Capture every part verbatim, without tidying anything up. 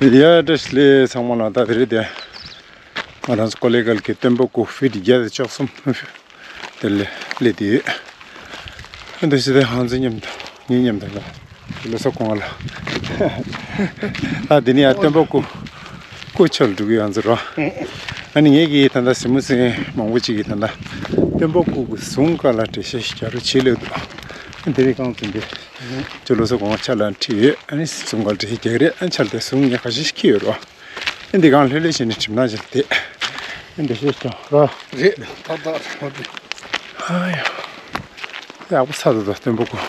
ཡ་བཀྲ་ཤིས་བདེ་ལེགས་ཚང་མ་ལ། ད་དེ་རིང་དེ་ང་རང་ཚོ་ཀོ་ལེ་གལ་གྱི་སྟོན་པ་སྐུ་ཕིཊ་བརྒྱ་དང་བཅུ་གསུམ་དེ་ལ་སླེབས་བསྡད་ཡོད། འདི་ཞིག་དེ་ཧང་ཙི་མཉམ་དུ་ངའི་མཉམ་དུ་ལ་ལོ་གསར་གོང་ལ། ཨ་འདི་ནི་ཡ་སྟོན་པ་སྐུ་སྐུ་མཆོད་འགྲོ་གི་ཡང་ཟེར་རོ། ཨ་ནི་ངེད་ཀྱིས་ད་ལྟ་གཟིགས་མོ་གཟིགས་མཁན་མང་པོ་ཅིག་གིས་ད་ལྟ་སྟོན་པ་སྐུ་གི་གཟུངས་སྐོར་ལ་འགྲེལ་བཤད་ཞིག་རྒྱག་རོགས་བྱེད་ལབ་འདུག་འདི་རིང་རྐང་འཛིན་པས་ཅོ་ལོ་གསར་གོང་ལ་ཕྱག་ལ་ཁྲིད་ཡོད། ཨ་ནི་གཟུངས་སྐོར་འགྲེལ་བཤད་རྒྱག་གི་རེད། ཨ་ནི་ཕྱག་དེ་གཟུངས་ངས་ཁ་ཤས་ཤིག་ཁྱེར་ཡོད་རོ། ཨ་འདི་གང་ལྷོད་ལྷོད་བྱས་ནས་གྲིབ་ནག་ཅིག་ལ་བསྡད། ཨ་འདི་ཤེས་ཀྱང་རོ། རེད། ཏག་ཏག་རེད། ཨ་ཡ། ཡག་པོ་ཚ་འདུག་ད་སྟོན་པ་སྐུ།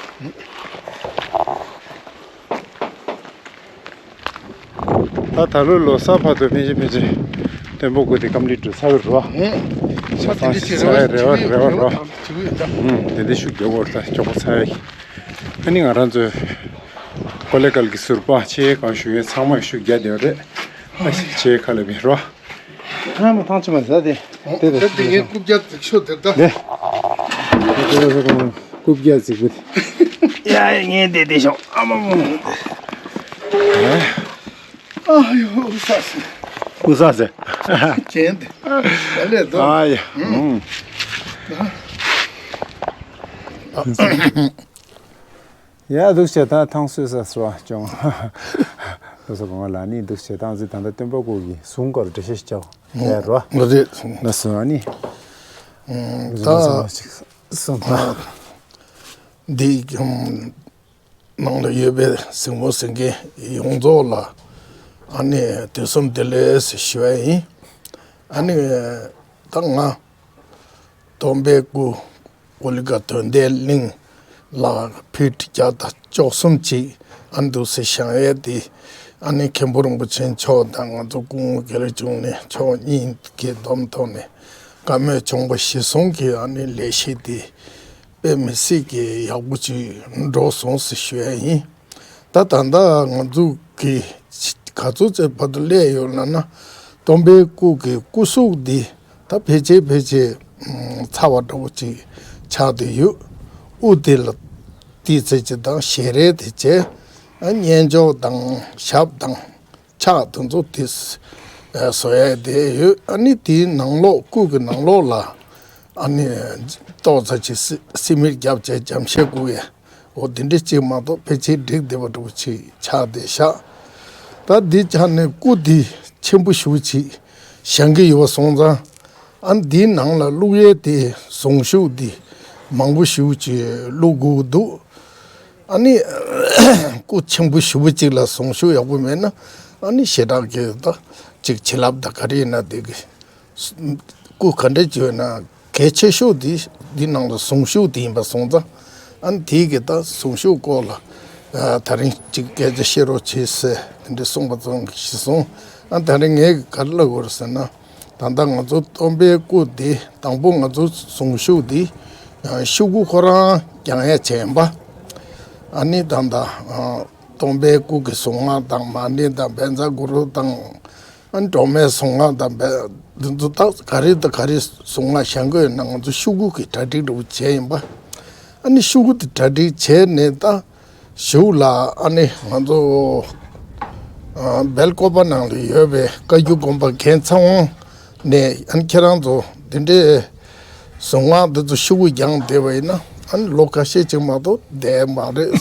ད་ད་ལོ་ལོ་གསར་བར་དུ་ཕལ་ཆེར་ཕལ་ཆེར་སྟོན་པ་སྐུ་དེ་ཀམ་པི་ལིཊ་འགྲོ་ཚར་བའི་རོ། ཨུང་། ཚ་དེ་འདྲ་ཞིག་རེ་བ་རེ་བ་རེ་བ་རོ། ཨུང་། དེ་འདྲ་ཤུགས་རྒྱག་དགོས་རེད། ད་མགྱོགས་པོ་ཚར་ཡ་གི། ཨ་ནི་ང་རང་ཚོའི་ཀོ་ལེ་གལ་གྱི་ཟུར་པ་ཆེ་གང་ཞུ་ཡས་ཚང་མས་ཤུགས་རྒྱག་བསྡད་ཡོད་རེད། ཨ་ཆེ་ཁ་ལ་བི་རོ། ཨ་མ་ཐང་ཆུ་མ་ཟ་དེ། དེ་དེ་དེ་ངའི་རྐུབ་བཀྱག་འཛིགས་ཤོག་དེ་ད། ནས། དེ་རོ་ཟ་གོང་རྐུབ་བཀྱག་འཛིགས་པོ་དེ། ཡ་ཡ་ངས་དེ་དེ་ཤོག་ཨ་མ་མོ། ཨ་ཡོ་ཨུ་ས་སི། ཨུ་ས་སི། ཅན་དེ། ད་ལས་དོ། ཨ་ཡ། ཨུང་། ཡ་འདུག་བྱས་ད་ཐང་སོས་ས་སོ་ཅུང་། ལོ་སོ་གོང་ལ་ནི་འདུག་བྱས་ད་ང་ཚོས་ད་ལྟ་སྟོན་པ་སྐུ་གི་གཟུངས་སྐོར་འགྲེལ་བཤད་ཞིག་བྱའོ། ཡ་རོ། ང་རེད། ལ་སོ་ཨ་ནི། ད་ཅིག་གསུངས་ད། འདི་ནང་ལ་ཡོད་པའི་གཟིགས་མོ་གཟིགས་མཁན་ཡོངས་རྫོགས་ལ་ཨ་ནི་དུས་གསུམ་བདེ་ལེགས་ཞུ་བ་ཡིན། ཨ་ནི་ད་ང་སྟོན་པའི་སྐུ་ཀོ་ལི་ག་དོན་ལྡན་གླིང་ལ་ཕིཊ་བརྒྱ་དང་བཅུ་གསུམ་ཅིག་ཨ་འདུག་སེ་བཞེངས་ཡས་དེ། ཨ་ནི་མཁན་པོ་རིན་པོ་ཆེ་མཆོག་དང་ང་ཚོ་སྐུ་ངོ་དགེ་ལེགས་འབྱུང་གནས་མཆོག་གཉིས་ཀྱི་བསྡོམས་ཐོག་ནས་བཀའ་མོལ་བྱུང་བ་གཞིར་བཟུང་གིས་ཨ་ནི་ལས་གཞི་དེ་དཔེ་མི་སྲིད་ཀྱི་ཡག་པོ་ཅིག་འགྲོ་སོང་ཟེར་ཞུ་ཡ་ཡིན། ད་ད་ལྟ་ང་ཚོ་གི་ག་ཚོད་ཙམ་བར་དུ་སླེབས་ཡོད་ལབ་ན། སྟོན་པའི་སྐུ་གི་སྐུ་གཟུགས་འདི་ད་ཕལ་ཆེར་ཕལ་ཆེར་ཚ་བ་འདྲ་བོ་ཅིག་ཆགས་བསྡད་ཡོད། དབུ་དེ་ལ་ཏི་ཙེ་ཅིག་དང་ཞལ་རས་དེ་བྱས། ཨ་སྙན་ཅོག་དང་ཞབས་དང་ཕྱག་དེ་ཚོ་དེ་བཟོ་ཡ་དེ་ཡོད། ཨ་ནི་དེའི་ནང་ལོགས་སྐུ་གི་ནང་ལོགས་ལ་ཨ་ནི་ཏོག་ཙམ་ཅིག་སི་སི་མིར་བརྒྱབ་བྱས་འཇམ་ཤ་བསྐུ་ཡ། འོ་དེ་འདྲ་ཅིག་མ་གཏོགས་ཕལ་ཆེར་འགྲིག་བསྡད་པ་འདྲ་པོ་ཅིག་ཆགས་བསྡད་ཤག་ད་འདི་ཆ་ནས་སྐུ་འདི་ཆེན་པོ་ཞེ་པོ་ཅིག་བཞེངས་ཀྱི་ཡོད་པ་སོང་ཙང་། ཨ་འདིའི་ནང་ལ་བླུག་ཡས་དེ་གཟུངས་གཞུག་འདི་མང་པོ་ཞེ་པོ་ཅིག་བླུག་དགོས་འདུག་ཨ་ནི་སྐུ་ཆེན་པོ་ཞེ་པོ་ཅིག་ལ་གཟུངས་གཞུག་ཡག་པོ་མེད་ན། ཨ་ནི་ཞེ་དྲག་གི་ད་ཅིག་བྱིན་རླབས་དང་ག་རེ་ཡིན་ན་དེ་གི་སྐུ་ག་འདྲ་ཅིག་ཡོད་ན་གལ་ཆེ་ཤོས་དེ་འདི་ནང་ལ་གཟུངས་གཞུག་དེ་ཡིན་པ་སོང་ཙང་། ཨ་ནི་དེའི་གི་ད་གཟུངས་གཞུག་སྐོར་ལ་ཨ་ད་རིང་ཅིག་སྐད་ཆ་བཤད་རོགས་བྱེད་ཟེར་དེ་འདྲ་གསུངས་པ་ཙམ་གྱིས་གཞི་བཟུང་། ཨ་ད་རིང་ངས་ག་རེ་ལབ་དགོས་རེད་ཟེར་ན། ད་ལྟ་ང་ཚོ་སྟོན་པའི་སྐུ་དེ་དང་པོ་ང་ཚོ་གཟུངས་གཞུག་དེ་ཨ་ཤོག་གུ་ཁོ་རང་བརྒྱང་ཡ་བྱས་ཡིན་པ། ཨ་ནི་ད་ལྟ་ཨ་སྟོན་པའི་སྐུ་གི་གཟུངས་སྔགས་དང་མ་ཎི་དང་བཛྲ་གུ་རུ་དང་། ཨ་ནི་སྒྲོལ་མའི་གཟུངས་སྔགས་དང་བེ་འདི་ཚོ་ད་ག་རེ་དང་ག་རེ་གཟུངས་སྔགས་བཞེངས་དགོས་ན་ང་ཚོ་ཤོག་གུ་གི་གྲ་སྒྲིག་འདྲ་པོ་བྱས་ཡིན་པ། ཨ་ནི་ཤོག་གུ་དེ་གྲ་སྒྲིག་བྱས་ནས་ད་གཞུག་ལ་ཨ་ནི་ང་ཚོ་ཨ་སྦེལ་ཀོབ་ནང་ལ་ཡོད་པའི་བཀའ་བརྒྱུད་དགོན་པ་རྒན་ཚང་དབང་ནས། ཨ་ནི་ཁྱེད་རང་ཚོ་འདི་འདྲའི་གཟུངས་སྔགས་འདི་ཚོ་ཤོག་གུ་བརྒྱངས་བསྡད་པ་ཡིན་ན། ཨ་ནི་ལོ་ཁ་ཤས་ཅིག་མ་གཏོགས་བསྡད་མ་རེད།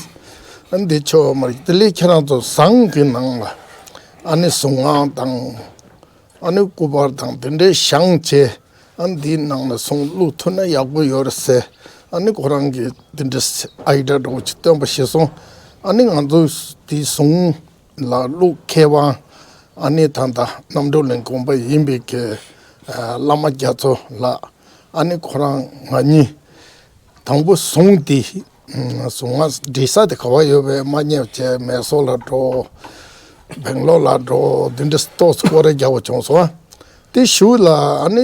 ཨ་ནི་འདི་ཆོག་མ་རེད། དེ་ལས་ཁྱེད་རང་ཚོ་ཟངས་ཀྱི་ནང་ལ་ཨ་ནི་གཟུངས་སྔགས་དང་། ཨ་ནི་སྐུ་པར་དང་དེ་འདྲའི་བཞེངས་བྱས། ཨ་ནི་འདིའི་ནང་ལ་གཟུངས་བླུག་ཐུབ་ན་ཡག་པོ་ཡོད་རེད་ཟེར། ཨ་ནི་ཁོ་རང་གིས་དེ་འདྲའི་ཨའི་ཌི་ཡ་འདྲ་པོ་ཅིག་བཏོན་པ་གཞིར་བཟུང་། ཨ་ནི་ང་ཚོ་དེའི་གཟུངས་ལ་བླུག་མཁས་དབང་ཨ་ནི་ད་ལྟ་རྣམ་གྲོལ་གླིང་དགོན་པ་ཡིན་པའི་གི་ཨ་བླ་མ་རྒྱ་མཚོ་ལགས། ཨ་ནི་ཁོ་རང་ང་གཉིས། དང་པོ་གཟུངས་དེ། གཟུངས་སྔགས་སྒྲིག་ས་དེ་ག་པར་ཡོད་པས་མ་རྙེད་བྱས་མེ་སོར་ལ་འགྲོ། སྦེང་ལོར་ལ་འགྲོ། འདི་འདྲ་ཏོག་ཙམ་སྐོར་ར་རྒྱག་པ་བྱུང་སོང་། དེ་གཞུག་ལ་ཨ་ནི་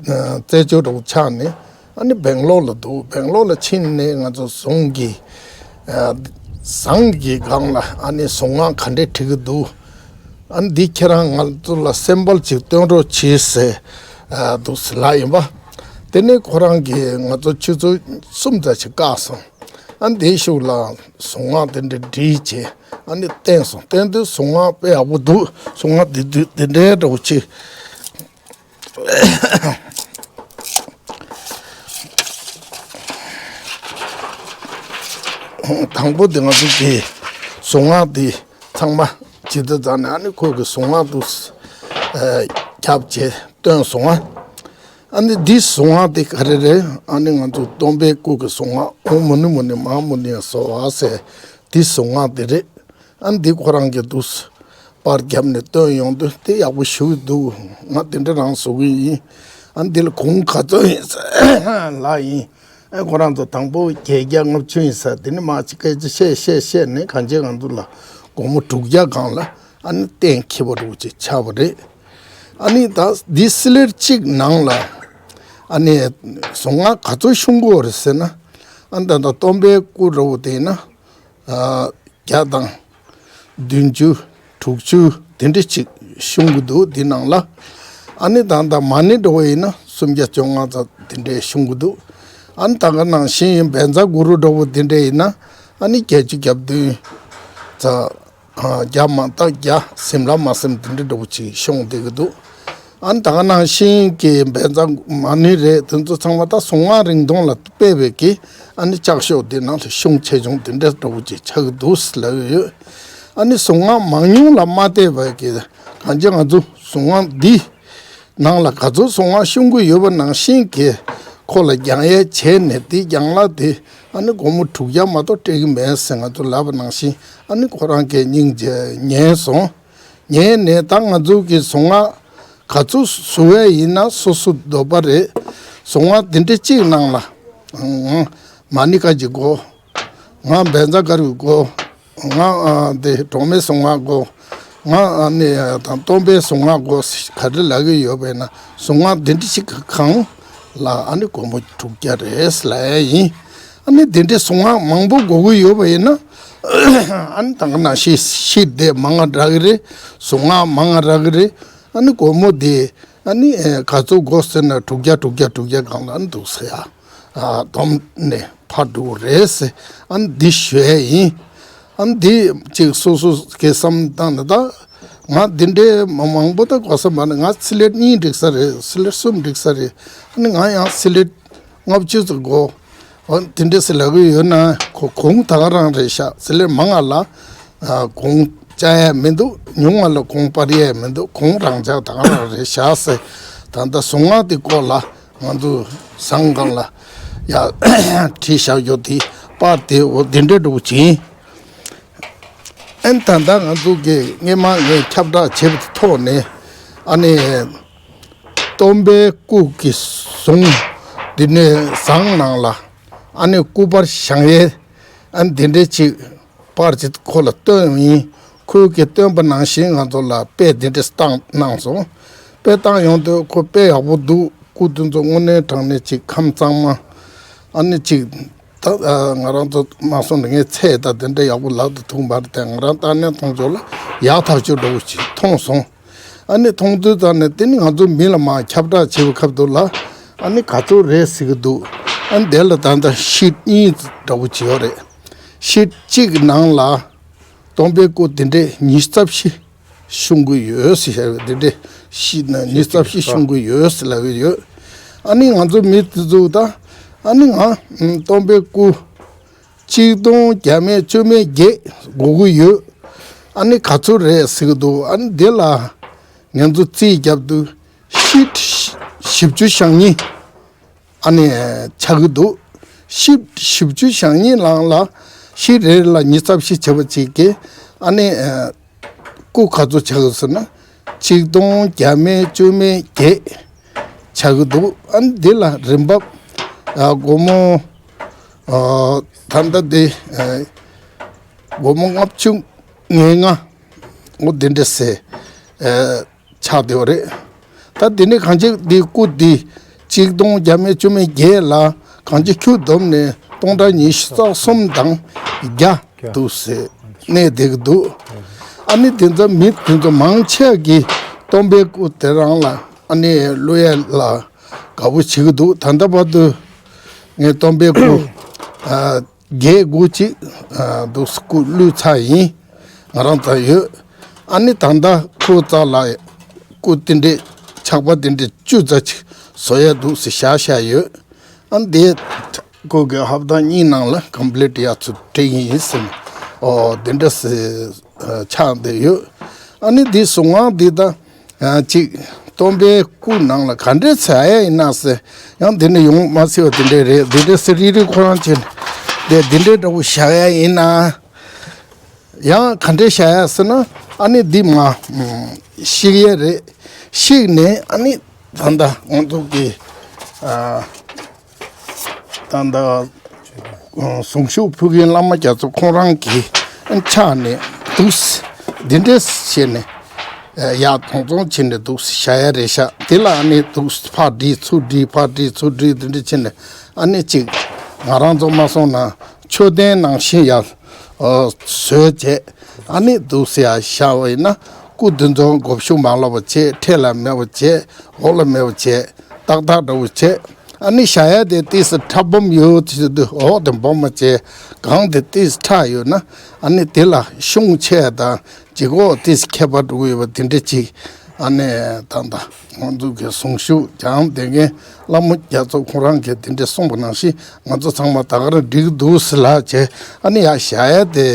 རྩེད་འཇོ་འདྲ་པོ་ཆགས་ནས་ཨ་ནི་སྦེང་ལོར་ལ་འདུག་སྦེང་ལོར་ལ་ཕྱིན་ནས་ང་ཚོ་གཟུངས་ཀྱི་ཟངས་ཀྱི་སྒང་ལ་ཨ་ནི་གཟུངས་སྔགས་ག་འདྲས་བྲི་གི་འདུག་ཨ་ནི་འདི་ཁྱེད་རང་ང་ཚོ་ལ་སེམ་པལ་ཅིག་སྟོན་རོགས་བྱེད་ཟེར་འདུག་ཟེར་ལབ་ཡིན་པ། དེ་ནས་ཁོ་རང་གིས་ང་ཚོ་ཆུ་ཚོད་གསུམ་ཙམ་ཞིག་བཀག་སོང་། ཨ་ནི་དེའི་གཞུག་ལ་གཟུངས་སྔགས་དེ་འདྲ་བྲིས་བྱས། ཨ་ནི་བསྟན་སོང་། བསྟན་དུས་གཟུངས་སྔགས་དཔེ་ཡག་པོ་འདུག། གཟུངས་སྔགས་འདི་འདི་འདི་འདྲའི་འདྲ་བོ་ཅིག། དང་པོ་དེ་ང་ཚོ་གི་གཟུངས་སྔགས་འདི་ཚང་མ་ཇི་ལྟར་བྱས་ནས་ཨ་ནི་ཁོ་གི་གཟུངས་སྔགས་དུ་ཁྱབ་བྱས་བཏོན་སོང་ང་། ཨ་ནི་འདི་གཟུངས་སྔགས་དེ་ག་རེ་རེད། ཨ་ནི་ང་ཚོ་སྟོན་པའི་སྐུ་གི་གཟུངས་སྔགས་ཨོཾ་མུ་ནི་མུ་ནི་མ་ཧཱ་མུ་ནི་སྭཱ་ཧཱ་ཟེར་འདི་གཟུངས་སྔགས་དེ་རེད། ཨ་ནི་འདི་ཁོ་རང་གི་འདུག་པར་བརྒྱབ་ནས་བཏོན་ཡོང་དུས་དེ་ཡག་པོ་ཞེ་པོ་འདུག། ང་དེ་འདྲ་རང་བཟོ་གི་ཡིན། ཨ་ནི་འདི་ལ་གུང་ག་ཚོད་ཡིན་ལ་ཡིན། ཨ་ཁོ་རང་ཚོ་དང་པོ་བརྒྱད་བརྒྱ་ལྔ་བཅུ་ཡིན་ས་དེ་ནི་མ་ཅིག་སྐད་ཆ་བཤད་བཤད་བཤད་ནས་གང་ཅི་ང་ཚོ་ལ་སྒོར་མོ་དྲུག་བརྒྱ་སྒང་ལ་ཨ་ནི་གཏན་འཁེལ་བ་རུ་ཅིག་ཆགས་པ་རེད། ཨ་ནི་ད་འདི་སི་ལེར་གཅིག་ནང་ལ་ཨ་ནི་གཟུངས་སྔགས་ག་ཚོད་ཤོང་གི་ཡོད་རེད་ཟེར་ན། ཨ་ནི་ད་ལྟ་སྟོན་པའི་སྐུ་འདྲ་བོ་དེ་ཡིན་ན་ཨ་བརྒྱ་དང་བདུན་ཅུ་དྲུག་ཅུ་དེ་འདྲ་ཅིག་ཤོང་གི་འདུག། འདི་ནང་ལ་ཨ་ནི་ད་ལྟ་མ་ཎི་འདྲ་བོ་ཡིན་ན་སུམ་བརྒྱ་བཅོ་ལྔ་ཙམ་དེ་འདྲ་ཤོང་གི་འདུག། ཨ་ནི་ད་ག་ནང་བཞིན་བཛྲ་གུ་རུ་འདྲ་བོ་དེ་འདྲ་ཡིན་ན་ཨ་ནི་བརྒྱད་ཅུ་གྱ་བདུན་ཙམ། བརྒྱ་མ་ད་བརྒྱ་ཟིན་ལ་མ་ཟིན་དེ་འདྲ་འདྲ་བོ་ཅིག་ཤོང་བསྡད་ཀྱི་འདུག། ཨ་ནི་ད་ག་ནང་བཞིན་གྱི་བཛྲ་མ་ཎི་རེད། དེ་ཚོ་ཚང་མ་ད་གཟུངས་སྔགས་རིང་ཐུང་ལ་དཔག་པའི་གི་ཨ་ནི་ལྕགས་ཤོག་དེ་ནང་ལ་ཤོང་ཆེ་ཆུང་དེ་འདྲ་འདྲ་བོ་ཅིག་ཆགས་ཀྱི་འདུག་ཟེར་ལབ་ཡོད། ཨ་ནི་གཟུངས་སྔགས་མང་ཉུང་ལ་མ་བལྟས་པ་གི་གང་ཅི་ང་ཚོ་གཟུངས་སྔགས་འདི་ནང་ལ་ག་ཚོད་གཟུངས་སྔགས་ཤོང་གི་ཡོད་པ་ནང་བཞིན་གྱི་ཁོ་ལ་རྒྱང་ཡལ་བྱས་ནས་དེ་རྒྱང་ལ་དེ་ཨ་ནི་སྒོར་མོ་དྲུག་བརྒྱ་མ་གཏོགས་སྤྲད་ཀྱི་མེད་ཟེར་ང་ཚོ་ལབ་པ་ནང་བཞིན་ཨ་ནི་ཁོ་རང་གིས་སྙིང་རྗེ་ཉན་སོང་། ཉན་ནས་ད་ང་ཚོ་གི་གཟུངས་སྔགས་ག་ཚོད་བཟོ་བས་ཡིན་ན་སོ་སོ་འདོད་པ་རེད། གཟུངས་སྔགས་དེ་འདྲ་གཅིག་ནང་ལ་ཨང་མ་ཎི་ཀ་གི་དགོས། ང་བཛྲ་གུ་རུ་དགོས། ང་ཨ་དེ་གྲོགས་མེད་གཟུངས་སྔགས་དགོས། ང་ཨ་ནི་དང་སྟོན་པའི་གཟུངས་སྔགས་དགོས་ག་རེ་ལབ་ཀྱི་ཡོད་པས་ན་གཟུངས་སྔགས་འདི་འདྲ་ཞིག་གང་ལ་ཨ་ནི་སྒོར་མོ་དྲུག་བརྒྱ་རེད་ལབ་ཡ་ཡིན། ཨ་ནི་འདི་འདྲའི་གཟུངས་སྔགས་མང་པོ་དགོས་ཀྱི་ཡོད་པ་ཡིན་ན་ཨ་ནི་ད་ག་ནང་བཞིན་ཤིཊ་དེ་མང་ང་དྲག་གི་རེད། གཟུངས་སྔགས་མང་ང་དྲག་གི་རེད། ཨ་ནི་སྒོར་མོ་དེ་ཨ་ནི་ཨེ་ག་ཚོད་དགོས་ཟེར་ན་དྲུག་བརྒྱ་དྲུག་བརྒྱ་དྲུག་བརྒྱ་སྒང་ལ་ཨ་ནི་འདུག་ཟེར་ཡ། ཨ་བསྡོམས་ནས་ཕར་འགྲོ་གི་རེད་ཟེར། ཨ་ནི་འདི་ཞུ་ཡ་ཡིན། ཨ་ནི་འདི་ཅིག་སོ་སོ་གི་བསམ་བཏང་ནས་ད་ང་འདི་འདྲའི་མ་མང་པོ་ད་གོ་ས་མ་ནི་ང་སི་ལེཊ་གཉིས་འགྲིག་ས་རེད། སི་ལེཊ་གསུམ་འགྲིག་ས་རེད། ཨ་ནི་ང་ཡང་སི་ལེཊ་ལྔ་བཅུ་ཙམ་དགོས། འོ་དེ་འདྲ་ཟེར་ལབ་ཀྱི་ཡོད་ན་ཁོ་གུང་ད་ག་རང་རེད་ཤག་ཟེར་ལེ་མང་ང་ལ་ཨ་གུང་བཅག་ཡ་མི་འདུག། ཉུང་ང་ལ་གུང་སྤར་ཡ་མི་འདུག། གུང་རང་འཇགས་ད་ག་རང་རེད་ཤག་ཟེར། ད་ལྟ་གཟུངས་སྔགས་དེ་སྐོར་ལ་ང་ཚོ་ཟངས་སྒང་ལ་ཡ་བྲིས་བཞག་ཡོད་དེ་པར་དེ་འོ་དེ་འདྲ་འགྲོ་གི་ཡིན། ཨན་ད་ལྟ་ང་ཚོ་གི་སྔས་མ་ངས་ཁྱབ་བསྒྲགས་བྱས་པའི་ཐོག་ནས་ཨ་ནི་སྟོན་པའི་སྐུ་གི་གཟུངས་འདི་ནས་ཟངས་ནང་ལ་ཨ་ནི་སྐུ་པར་བཞེངས་ཡས་ཨ་ནི་འདི་འདྲའི་ཅིག་པར་ཅིག་ཁོ་ལ་སྟོན་ཡིན། ཁོས་གི་སྟོན་པ་ནང་བཞིན་ང་ཚོ་ལ་དཔེ་འདི་འདྲ་བཏང་གནང་སོང་། དཔེ་བཏང་ཡོང་དུས་ཁོ་དཔེ་ཡག་པོ་འདུག། སྐུ་དེ་ཚོ་དངོས་གནས་དྲང་གནས་ཅིག་ཁམས་གཙང་མ་ཨ་ནི་ཅིག་ད་ཨ་ང་རང་ཚོ་མ་སོང་ནས་ངའི་ཚེ་ད་དེ་འདྲ་ཡག་པོ་ལག་ཏུ་ཐུག་མ་རེད་དེ་ང་རང་ལྟ་ནས་མཐོང་ཆོག་ལ་ཡག་ཐག་ཆོད་འདྲ་བོ་ཞིག་མཐོང་སོང་། ཨ་ནི་མཐོང་དུས་ཙམ་ནས་དེ་ནི་ང་ཚོ་མི་ལ་མ་ཁྱབ་བསྒྲགས་བྱེད་པའི་སྐབས་དུ་ལ་ཨ་ནི་ག་ཚོད་རེད་ཟེར་གི་འདུག། ཨ་ནི་དེ་ལ་ད་ལྟ་ཤིཊ་གཉིས་འདྲ་བོ་ཅིག་ཡོད་རེད། ཤིཊ་གཅིག་གི་ནང་ལ་སྟོན་པའི་སྐུ་དེ་འདྲས་ཉི་ཤུ་རྩ་བཞི་ཤོང་གི་ཡོད་ཟེར་བྱས་པའི་དེ་འདྲས་ཤིཊ་ན་ཉི་ཤུ་རྩ་བཞི་ཤོང་གི་ཡོད་ཟེར་ལབ་ཀྱི་ཡོད། ཨ་ནི་ང་ཚོ་མི་དེ་ཚོ་ད་ཨ་ནི་ང་སྟོན་པའི་སྐུ་གཅིག་སྟོང་བརྒྱ་མེད་བཅུ་མེད་བརྒྱད་དགོས་ཀྱི་ཡོད། ཨ་ནི་ག་ཚོད་རེད་ཟེར་གྱི་འདུག། ཨ་ནི་འདི་ལ་ང་ཚོ་རྩིས་བརྒྱབ་དུས་ཤིཊ་བཞི་བཅུ་ཞེ་གཉིས་ཨ་ནི་ཆགས་ཀྱི་འདུག། ཤིཊ་བཞི་བཅུ་ཞེ་གཉིས་ནང་ལ་ཤིཊ་རེ་རེ་ལ་ཉི་ཤུ་རྩ་བཞི་བྱས་པ་གཅིག་གིས་ཨ་ནི་སྐུ་ག་ཚོད་ཆགས་ཀྱི་ཟེར་ན་གཅིག་སྟོང་བརྒྱ་མེད་བཅུ་མེད་བརྒྱད་ཆགས་ཀྱི་འདུག། ཨ་ནི་འདི་ལ་རིན་འབབ་ཨ་སྒོར་མོ་ཨ་ད་ལྟ་འདི་ཨ་སྒོར་མོ་ལྔ་བཅུ་ང་ལྔ་འོ་འདི་འདྲ་ཟེར་ཨ་ཆགས་བསྡད་པ་རེད། ད་འདི་ནས་གང་ཅི་འདི་སྐུ་འདི་གཅིག་སྟོང་བརྒྱ་མེད་བཅུ་མེད་བརྒྱད་ལ་གང་ཅི་ཁྱུ་བསྡོམས་ནས་སྟོང་ཕྲག་ཉི་ཤུ་རྩ་གསུམ་དང་བརྒྱ་འདུག་ཟེར་གནས་བསྡད་ཀྱི་འདུག། ཨ་ནི་དེ་ཚོ་མི་དེ་ཚོ་མང་ཆེ་གིས་སྟོན་པའི་སྐུ་དེ་རང་ལ་ཨ་ནི་བླུག་ཡ་ལ་དགའ་པོ་བྱེད་ཀྱི་འདུག། ད་ལྟ་བར་དུ་ངས་སྟོན་པའི་སྐུ་ཨ་བརྒྱད་དགུ་ཅིག་ཨ་འདུག་སྐུ་བླུགས་ཚར་ཡིན། ང་རང་ཚོ་ཡོད། ཨ་ནི་ད་ལྟ་ཁོ་རྩ་ལ་སྐུ་དེ་འདྲས་ཆག་པ་དེ་འདྲས་བཅུ་ཙམ་ཅིག་བཟོ་ཡ་འདུག་ཟེར་བཞག་བཞག་ཡོད། ཨ་འདི་ཁོ་གི་ཧབ་ཏ་གཉིས་ནང་ལ་ཀམ་པི་ལིཊ་ཡ་ཚུར་སྤྲད་ཡིན་ཟེར་ནས་ཨོ་དེ་འདྲ་ཟེར་ཆགས་བསྡད་ཡོད། ཨ་ནི་འདི་གཟུངས་སྔགས་འདི་ད་ཅིག་སྟོན་པའི་སྐུ་ནང་ལ་ག་འདྲས་བྱ་ཡ་ཡིན་ན་ཟེར། ཡང་འདི་ནས་ཡོང་མ་སྲིད་པ་དེ་འདྲས་རེད། འདི་འདྲས་ཟེར་རིག་རིག་ཁོ་རང་བྱས་ནས་འདི་འདི་འདྲས་འདྲ་བོ་བཞག་ཡ་ཡིན་ན། ཡང་ག་འདྲས་བྱ་ཡ་ཟེར་ན། ཨ་ནི་འདི་མ་བཤིག་ཡས་རེད། བཤིག་ནས་ཨ་ནི་ད་ལྟ་ང་ཚོ་གི་ཨ་ད་ལྟ་གཟུངས་གཞུག་ཕུལ་མཁན་བླ་མ་རྒྱ་མཚོ་ཁོང་རང་གི་ཕྱག་ནས་འདུག་འདི་འདྲས་བྱས་ནས་ཡར་ཐོང་ཚོང་བྱས་ནས་འདུག་བྱ་ཡ་རེད་ཤག་དེ་ལ་ཨ་ནི་འདུག་ཕར་བསྒྲིགས་ཚུར་བསྒྲིགས་ཕར་བསྒྲིགས་ཚུར་བསྒྲིགས་འདི་འདྲས་བྱས་ནས་ཨ་ནི་ཅིག་ང་རང་ཚོ་མ་སོང་ན་མཆོད་རྟེན་ནང་བཞིན་ཡར་བཟོས་བྱས། ཨ་ནི་འདུག་སེ་ཡར་བཞག་པ་ཡིན་ན་སྐུ་འདི་ཚོ་མགོ་གཞུག་མ་ལོག་པ་བྱས། འཕྲེད་ལ་མེད་པ་བྱས། འོག་ལ་མེད་པ་བྱས། ཏག་ཏག་འདྲ་བོ་བྱས། ཨ་ནི་བཞག་ཡ་དེ་ཏིས་ཁྲ་སྦོམ་ཡོད་དུས་འོག་དེ་སྦོམ་མ་བྱས། སྒང་དེ་ཏིས་ཁྲ་ཡོད་ན་ཨ་ནི་དེ་ལ་ཤུགས་ཆེ་དང་ལྗིད་ཁོག་ཏིས་ཁྱད་པར་འགྲོ་གི་ཡོད་པ་དེ་འདྲ་ཅིག་ཨ་ནི་ད་ལྟ་ང་ཚོ་གི་གཟུངས་གཞུག་རྒྱང་བསྡད་མཁན་བླ་མ་རྒྱ་མཚོ་ཁོང་རང་གིས་དེ་འདྲ་གསུངས་པ་ནང་བཞིན་ང་ཚོ་ཚང་མ་ད་ག་རང་འགྲིག་འདུག་ཟེར་ལབ་བྱས། ཨ་ནི་ཡར་བཞག་ཡ་དེ།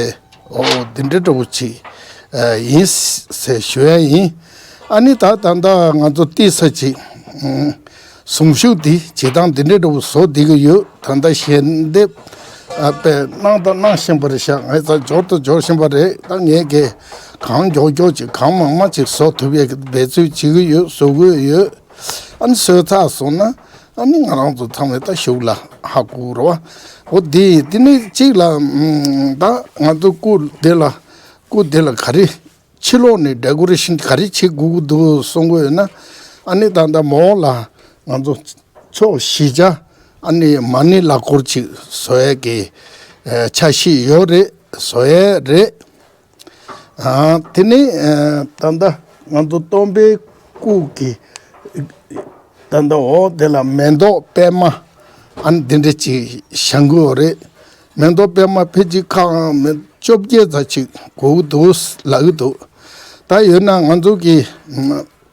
ཨོ་འདི་འདྲ་འདྲ་བོ་ཅིག་ཨ་ཡིན་ཟེར་ཞུ་ཡ་ཡིན། ཨ་ནི་ད་ད་ལྟ་ང་ཚོ་ཏི་ས་ཅིག་ཨ་གཟུངས་གཞུག་འདི་བྱེད་སྟངས་འདི་འདྲ་འདྲ་བོ་བཟོ་བསྡད་ཀྱི་ཡོད། ད་ལྟ་ཞལ་འདེབས་ཨ་དཔེ་གནང་དང་གནང་བཞིན་པ་རེད་ཤག་ངས་ད་འབྱོར་དང་འབྱོར་བཞིན་པ་རེད། ད་ངས་གས་གང་མགྱོགས་མགྱོགས་ཅིག་གང་མང་མང་ཅིག་བཟོ་ཐུབ་ཡས་ཀྱི་འབད་རྩོལ་བྱེད་ཀྱི་ཡོད། བཟོ་གི་ཡོད། ཨ་ནི་བཟོས་ཚར་སོང་ན་ཨ་ནི་ང་རང་ཚོ་ཚང་མས་ད་གཞུག་ལ་ཧ་གོ་རེད་བ། འོ་དེ་དེ་ནི་གཅིག་ལ་ཨམ་ད་ང་ཚོ་སྐུ་དེ་ལ་སྐུ་དེ་ལ་ག་རེ་ཕྱི་ལོགས་ནས་ཌེ་ཀོ་རེ་ཤན་ག་རེ་བྱེད་དགོས་ཀྱི་འདུག་གསུང་གི་ཡོད་ན། ཨ་ནི་ད་ལྟ་མོ་ལ་ང་ཚོ་ཕྱོགས་བཞི་ཆ་ཨ་ནི་མ་ཎི་ལག་འཁོར་ཅིག་བཟོ་ཡས་ཀྱི་ཨ་འཆར་གཞི་ཡོད་རེད། བཟོ་ཡས་རེད། ཨ་དེ་ནས་ཨ་ད་ལྟ་ང་ཚོ་སྟོན་པའི་སྐུ་གི་ད་ལྟ་འོ་དེ་ལ་མེ་ཏོག་པད་མ་ཨ་ནི་འདི་འདྲ་ཅིག་བཞེངས་དགོས་རེད། མེ་ཏོག་པད་མ་ཕལ་ཆེར་ཁག་མེ་བཅོ་བརྒྱད་ཙམ་ཅིག་དགོས་ཀྱི་འདུག་ལབ་ཀྱི་འདུག་ད་ཡོད་ན་ང་ཚོ་གི་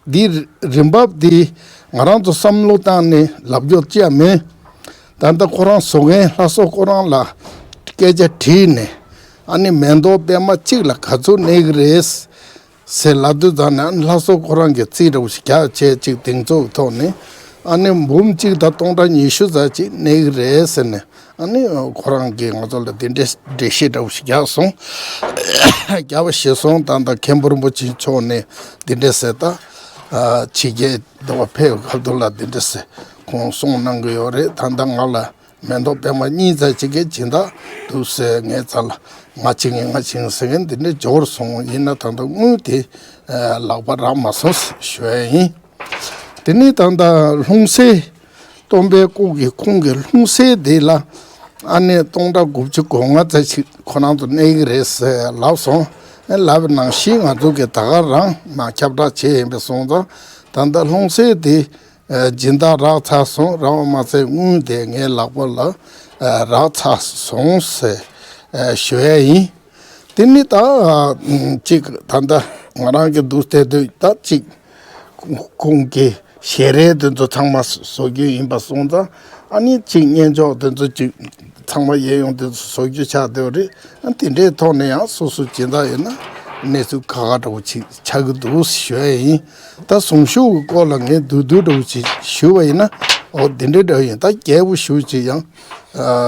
འདི་རིན་འབབ་འདི་ང་རང་ཚོ་བསམ་བློ་བཏང་ནས་ལབ་རྒྱུ་ཅི་ཡང་མེད། ད་ལྟ་ཁོ་རང་བཟོ་མཁན་ལྷ་བཟོ་ཁོ་རང་ལ་སྐད་ཆ་དྲིས་ནས་ཨ་ནི་མེ་ཏོག་པད་མ་གཅིག་ལ་ག་ཚོད་གནས་ཀྱི་རེད་ཟེར་ལབ་དུས་ཙང་ནས་ཨ་ནི་ལྷ་བཟོ་ཁོ་རང་གིས་རྩིས་འདྲ་བོ་ཞིག་རྒྱག་བྱས་ཅིག་གདེང་ཚོད་ཐོག་ནས་ཨ་ནི་འབུམ་གཅིག་དང་སྟོང་ཕྲག་ཉི་ཤུ་ཙམ་ཅིག་གནས་ཀྱི་རེད་ཟེར་ནས་ཨ་ནི་ཁོ་རང་གིས་ང་ཚོ་ལ་དེ་འདྲའི་འགྲེལ་བཤད་འདྲ་བོ་ཞིག་རྒྱག་སོང་། རྒྱག་པ་ཤེས་སོང་། ད་ལྟ་མཁན་པོ་རིན་པོ་ཆེ་མཆོག་ནས་དེ་འདྲ་ཟེར་ད་ཕྱི་རྒྱལ་དུ་ཕེབས་སྐབས་དུ་ལ་དེ་འདྲ་ཟེར་ཁོང་གསུང་གནང་གི་ཡོད་རེད། ད་ལྟ་ང་ལ་མེ་ཏོག་པད་མ་གཉིས་ཙམ་ཅིག་གི་སྦྱིན་བདག་འདུག་ཟེར་ངའི་རྩ་ལ་ང་བྱེད་ངེས་ང་བྱེད་ངེས་ཟེར་མཁན་འདི་འདྲའི་འབྱོར་སོང་། ཡིན་ན་ད་ལྟ་དངུལ་དེ་ལག་པ་རག་མ་སོང་ཞུ་ཡ་ཡིན། དེ་ནས་ད་ལྟ་ལྷུང་བཟེད་སྟོན་པའི་སྐུ་གི་ཁོང་གི་ལྷུང་བཟེད་དེ་ལ་ཨ་ནི་སྟོང་ཕྲག་དགུ་བཅུ་གོ་ལྔ་ཙམ་ཞིག་ཁོ་རང་ཚོ་གནས་ཀྱི་རེད་ཟེར་ལབ་སོང་། ལབ་པའི་ནང་བཞིན་ང་ཚོ་གི་ད་ག་རང་མ་ཁྱབ་བསྒྲགས་བྱས་ཡིན་པས་སོང་ཙང་ད་ལྟ་ལྷུང་བཟེད་དེ་སྦྱིན་བདག་རག་ཚར་སོང་། རག་པ་མ་ཚད་དངུལ་དེ་ངའི་ལག་པ་ལ་རག་ཚར་སོང་ཟེར་ཞུ་ཡ་ཡིན། དེ་ནི་ད་ཅིག་ད་ལྟ་ང་རང་གི་འདུག་བལྟས་དུས་ད་ཅིག་ཁོང་གི་ཞལ་རས་དེ་ཚོ་ཚང་མ་བཟོ་རྒྱུ་ཡིན་པ་སོང་ཙང་ཨ་ནི་ཅིག་སྙན་ཅོག་དེ་ཚོ་ཅིག་ཚང་མ་གཡས་གཡོན་དེ་ཚོ་བཟོ་རྒྱུ་ཆགས་བསྡད་པ་རེད། ཨ་དེ་འདྲའི་ཐོག་ནས་ཡང་སོ་སོ་སྦྱིན་བདག་ཡོད་ན་གནས་ཚུལ་ཁག་ཁག་འདྲ་བོ་ཅིག་ཆགས་ཀྱི་འདུག་ཞུ་ཡ་ཡིན། ད་གཟུངས་གཞུག་གི་སྐོར་ལ་ངས་བསྡུས་བསྡུས་འདྲ་བོ་ཅིག་ཞུ་བ་ཡིན་ན་ཨོ་དེ་འདྲའི་འདྲ་བོ་ཡིན། ད་རྒྱས་པོ་ཞུ་ཅིག་ཡང་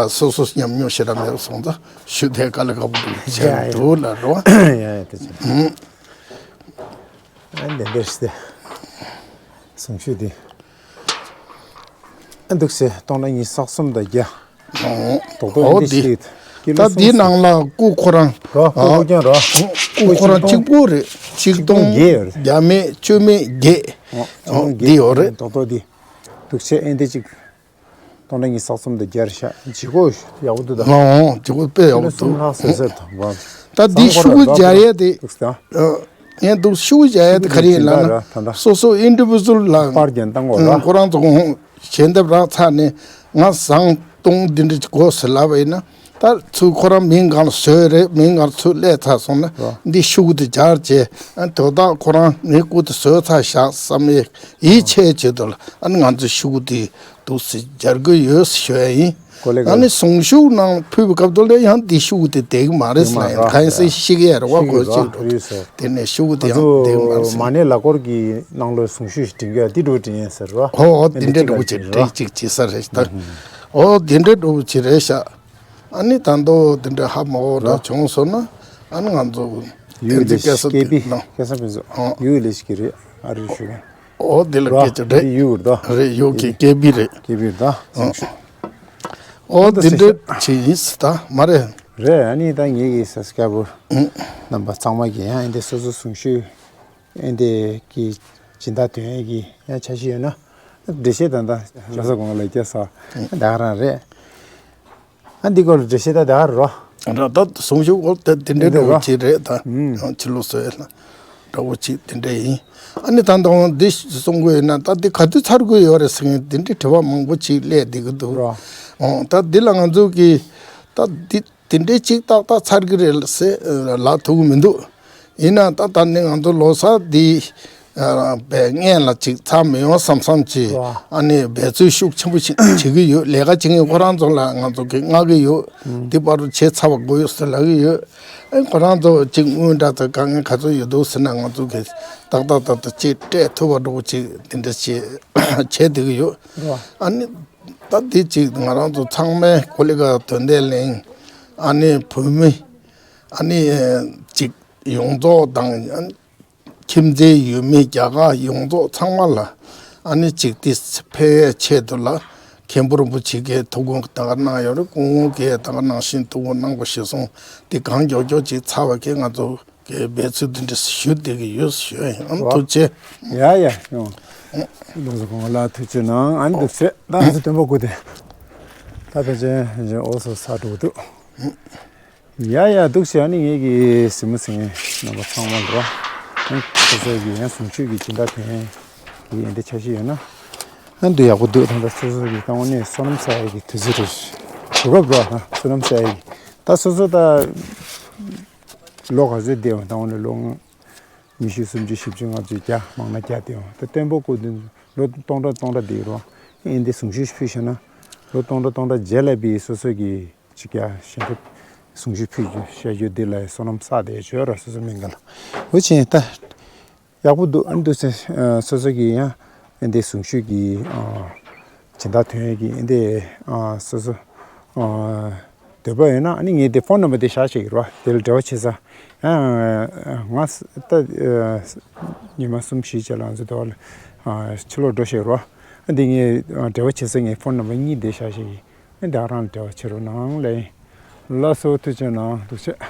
སོ་སོ་ཉམས་མྱོང་ཞེ་དྲག་མེད་པ་སོང་ཙང་ཞུ་དེ་དཀའ་ལས་ཁག་པོ་འདུག་བྱས་ཡ་ཡ། འདུག་ལ་རོ། ཡ་ཡ་དེ་ཚོ། ཨ་འདི་འདྲ་ཞིག་སྟེ། གཟུངས་གཞུག་དེ། ཨ་འདུག་སེ་སྟོང་ཕྲག་ཉི་ཤུ་རྩ་གསུམ་དང་བརྒྱ། ཨོ། རྡོག་རྡོག་ཨོ་འདི་འདི་ཞིག་ད་འདི་ནང་ལ་སྐུ་ཁོ་རང་རོ། སྐུ་ཨ་ཁོ་ཀྱང་རོ། སྐུ་ཁོ་རང་གཅིག་པོ་རེད། གཅིག་སྟོང་བརྒྱད་ཡོད་རེད། བརྒྱ་མེད་བཅུ་མེད་བརྒྱད། ཨོ་འདི་ཡོད་རེད། རྡོག་རྡོག་འདི། འདུག་སེ་ཨེ་འདི་གཅིག་སྟོང་ཕྲག་ཉི་ཤུ་རྩ་གསུམ་དང་བརྒྱ་རེད་ཤག་ལྗིད་ཁོག་ཡག་པོ་འདུག་ད། ཨོ་ལྗིད་ཁོག་དཔེ་ཡག་པོ་འདུག་གསུམ་ལྷག་ཟེར་ཟེར་དང་བ། ད་འདི་ཤུ་གུ་རྒྱག་ཡས་དེ། འདུག་སེ་ད། ཨ། ངས་འདུག་ཤུ་གུ་རྒྱག་ཡས་དེ་ག་རེ་ཡིན་ལབ་ན་སོ་སོ་ཨིན་ཌི་བི་ཇུ་ལ་པར་རྒྱན་བཏང་དགོས་ར། ཁོ་རང་ཚོ་ཁོང་ཞལ་འདེབས་རག་ཚར་ནས་ང་ཟངས་སྟོང་འདི་འདྲ་ཅིག་དགོས་ཟེར་ལབ་པ་ཡིན་ན་ ད་ཚུར་ཁོ་རང་མིང་སྒང་ལ་བཟོས་རེད། མིང་སྒང་ལ་ཚུར་སླེབས་ཚར་སོང་ན་རོ། འདི་ཤོག་གུ་དེ་སྦྱར་བྱས། ཨ་དོ་བདག་ཁོ་རང་ངའི་སྐུ་དེ་བཟོས་ཚར་བཞག་བསམ་ཡས་ཡིད་ཆེས་བྱེད་དུ་ལ། ཨ་ནི་ང་ཚོ་ཤོག་གུ་དེ་འདུག་སེ་སྦྱར་གི་ཡོད་ཟེར་ཞུ་ཡ་ཡིན། གོ་ལེ་གོ་ལེ། ཨ་ནི་གཟུངས་གཞུག་ནང་ཕུལ་བའི་སྐབས་དུ་ལ་ཡང་འདི་ཤོག་གུ་དེ་བསྡད་ཀྱི་མ་རེད་ཟེར་ན་ཡང་གང་ཡིན་ཟེར་ཤེས་ཀྱི་ཡ་རེད་བ། གོ་ཅིག་འགྲོ་དེ་ནས་ཤོག་གུ་དེ་ཡང་བསྡད་ཀྱི་མ་རེད་ཟེར། མ་ཎི་ལག་འཁོར་གྱི་ནང་ལོ་གཟུངས་གཞུག་ཞིག་འབྲི་གི་ཡ་འདི་འགྲོ་འབྲི་ཡིན་ཟེར་བ། ཧོ་ཧོ། འདི་འདྲའི་འགྲོ་ཅིག་འབྲི་ཅིག་བྱེད་ས་རེད་ད། ཨོ་འདི་འདྲའི་འགྲོ་ཅིག་རེད་ཤག་ཨ་ནི་ད་མདོ་དེ་འདྲ་ཧ་མ་གོ་འདྲ་བྱུང་སོང་ན། ཨ་ནི་ང་ཚོ་ཡུལ་ལས་ཀྱི་སྐད་པི་ཀེ་སར་ཕུན་ཚོགས་ཡུལ་ལས་ཀྱི་རེད། ཨ་རི་ཞུ་གི། ཨོ་དེ་ལ་སྐད་ཆ་རེད། ཡུལ་རེད་ད། རེད། ཡུལ་གྱི་སྐད་པི་རེད། སྐད་པི་རེད་ད། ཨོ་དེ་འདྲ་ཅིག་ཡིན་ད་མ་རེད། རེད། ཨ་ནི་ད་ངེད་ཀྱི་སབ་སི་ཀ་རའི་བར་རྣམ་པ་ཚང་མ་གི་ཡང་ཨེ་འདི་སོ་སོ་གཟུངས་གཞུག་ཨེ་འདི་གི་སྦྱིན་བདག་དོན་གྱི་ཡང་འཆར་གཞི་ཡོད་ན་འགྲེལ་བཤད་ད་ལྟ་ལྷ་ས་གོང་ལ་སྐྱེ་ས་ད་ག་རང་རེད། ཨ་འདི་སྐོར་ལ་འགྲེལ་བཤད་ད་ད་ག་རོ། ར་ད་གཟུངས་གཞུག་འོ་ད་དེ་འདྲའི་འདྲ་བོ་ཅིག་རེད་ད། ཕྱི་ལོ་སོ་ཡ་ལ་འདྲ་བོ་ཅིག་དེ་འདྲ་ཡིན། ཨ་ནི་ད་ལྟ་འོང་འདི་གསུང་དགོས་ཡོད་ན་ད་འདི་ག་དུས་ཚར་དགོས་ཡོད་རེད་ཟེར་མཁན་དེ་འདྲའི་དྲི་བ་མང་པོ་ཅིག་སླེབས་བསྡད་ཀྱི་འདུག་ཨོ་ད་འདི་ལ་ང་ཚོ་གིས་ད་འདི་དེ་འདྲའི་ཅིག་ཏག་ཏག་ཚར་གི་རེད་ཟེར་ལབ་ཐུབ་ཀྱི་མི་འདུག་ཡིན་ན་ད་ད་ནི་ང་ཚོ་ལོ་གསར་འདི་བའི་སྔན་ལ་ཅིག་ཚར་མི་ཡོང་བསམ་བསམ་ཅིག་ཨ་ནི་འབད་རྩོལ་ཤུགས་ཆེན་པོ་ཞིག་བྱེད་ཀྱི་ཡོད། ལས་ཀ་བྱེད་མཁན་ཁོ་རང་ཚོ་ལ་ང་ཚོ་གིས་མངགས་ཀྱི་ཡོད། འདི་བར་དུ་བྱས་ཚར་བ་དགོས་ཡོད་ཟེར་ལབ་ཀྱི་ཡོད། ཨེ་ཁོ་རང་ཚོ་ཅིག་དངུལ་འདྲ་དང་དཀའ་ངལ་ག་ཚོད་ཡོད་འདུག་ཟེར་ན་ང་ཚོ་གིས་ཏག་ཏག་ཏག་ཏག་ཅིག་སྤྲད་ཐུབ་པ་འདྲ་བོ་ཅིག་དེ་འདྲ་བྱས་བྱས་བསྡད་ཀྱི་ཡོད། ཨ་ནི་ད་འདི་ཅིག་ང་རང་ཚོ་ཚང་མས་ཀོ་ལི་གྷལ་དོན་ལྡན་གླིང་ཨ་ནི་བོད་མི་ཨ་ནི་ཅིག་ཡོངས་རྫོགས་དང་ཁྱིམ་མཚེས་ཡུལ་མི་རྒྱ་གར་ཡོངས་རྫོགས་ཚང་མ་ལ་ཨ་ནི་ཅིག་དེ་ཕན་ཡས་ཆེད་དུ་ལ་མཁན་པོ་རིན་པོ་ཆེ་གིས་ཐུགས་དགོངས་ད་ག་གནང་ཡོད་རེད། སྐུ་ངོ་གིས་ད་ག་ནང་བཞིན་ཐུགས་དགོངས་གནང་དགོས་ཞེས་གསུངས་ཏེ་གང་མགྱོགས་མགྱོགས་ཅིག་ཚར་བ་གིས་ང་ཚོ་གིས་འབད་རྩོལ་འདི་འདྲ་ཞུ་བསྡད་ཀྱི་ཡོད་ཞུ་ཡ་ཡིན། ཨ་ནི་ཐུགས་རྗེ་ཆེ། ཡ་ཡ་ཡོང་། ལགས་སོ། གོང་ལ་ཐུགས་རྗེ་གནང་། ཨ་ནི་འདུག་ཟེར་ད་ང་ཚོ་སྟོན་པ་སྐུ་དེ་ད་ཕལ་ཆེར་འོ་སོ་ས་འགྲོ་གི་འདུག་ཡ་ཡ་འདུག་ཟེར། ཨ་ནི་ངེད་ཀྱི་གཟིགས་མོ་གཟིགས་མཁན་རྣམ་པ་ཚང་མ་ལ་རོ། ཨ་ནི་སོ་སོ་གི་ཡང་གཟུངས་གཞུག་གི་སྦྱིན་བདག་དེ་ཡིན་འདི་འཆར་གཞི་ཡོད་ན་ཨ་འདི་ཡག་པོ་འདུག་ད་ལྟ་སོ་སོ་གི་ད་དངོས་གནས་བསོད་ནམས་བསགས་ཡས་ཀྱི་དུས་ཚོད་རེད། གོ་སྐབས་རོ། ད་བསོད་ནམས་བསགས་ཡས་ཀྱི་ད་སོ་སོ་ད་ལོ་ག་ཚོད་བསྡད་འོང་། ད་དངོས་གནས་ལོ་ཉི་ཤུ་སུམ་ཅུ་བཞི་བཅུ་ལྔ་བཅུ་བརྒྱ་མང་ན་བརྒྱ་བསྡད་འོང་། ད་སྟོན་པ་སྐུ་དེ་ལོ་སྟོང་ཕྲག་སྟོང་ཕྲག་བསྡད་རོ། ཨེ་འདི་གཟུངས་གཞུག་ཕུལ་ཤེ་ན་ལོ་སྟོང་ཕྲག་སྟོང་ཕྲག་རྗེས་ལ་བི་སོ་སོ་གི་ཅིག་ཡ་གཞན་དུ་གཟུངས་གཞུག་ཕུལ་རྒྱུ་བཤད་རྒྱུ་འདི་ལ་བསོད་ནམས་བསགས་ཏེ་བྱོས་ར། སོ་སོ་མིང་ག་ལ་འུ་ཆེན་ད་ཡག་པོ་འདུག་ཨ་འདུག་ཟེར། སོ་སོ་གི་ཡང་ཨ་འདི་གཟུངས་གཞུག་གི་སྦྱིན་བདག་དོན་གྱི་ཨ་འདི་སོ་སོ་འདོད་པ་ཡོད་ན་ཨ་ནི་ངས་འདི་ཕོན་ནམ་བར་འདི་བཞག་བྱེད་ཀྱི་རོ། དེ་ལ་འབྲེལ་བ་བྱེད་ས་ཡང་ང་ད་ཉི་མ་གསུམ་བཞི་རྗེས་ལ་ང་ཚོ་འདི་བ་ལ་ཕྱི་ལོགས་འགྲོ་བྱེད་ཀྱི་རོ། ཨ་འདི་ངས་འབྲེལ་བ་བྱེད་ས་ངས་ཕོན་ནམ་བར་གཉིས་འདི་བཞག་བྱེད་ཀྱི། ཨེ་ད་རང་འབྲེལ་བ་བྱེད་རོགས་གནང་ལེ། ལགས་སོ། ཐུགས་རྗེ་གནང་། ཐུགས་རྗེ་ཆེ།